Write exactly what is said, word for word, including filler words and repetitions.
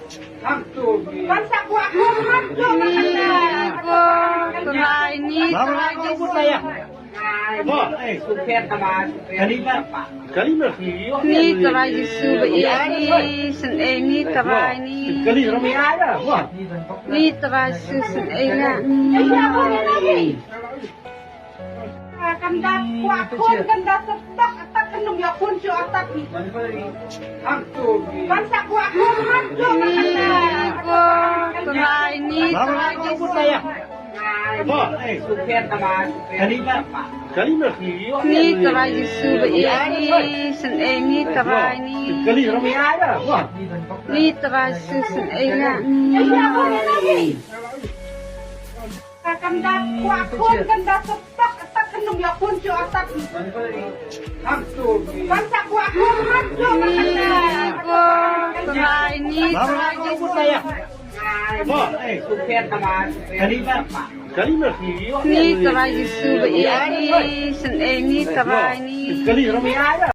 Ni ko Trai, ni Trai Jisu. Ni Trai Jisu ba ïeit, ni sngewbha, ni Trai, ni. Ni Trai Jisu sngewbha. Kan da kwah khun, kan da stok atat, kan ym ïoh khun shuh atat. Kan sa kwah khun, kan shuh. Ni ko Trai, ni Trai Jisu. Ni Trai Jisu ba ïeit, ni sngewbha, ni. Ni Trai Jisu sngewbha. Kan da kwah khun, kan da stok atat, kan ym ïoh khun shuh atat. Kan sa kwah khun, kan shuh. Ni ko Trai, ni Trai Jisu. Ni Trai Jisu ba ïeit, ni sngewbha, ni Trai, ni.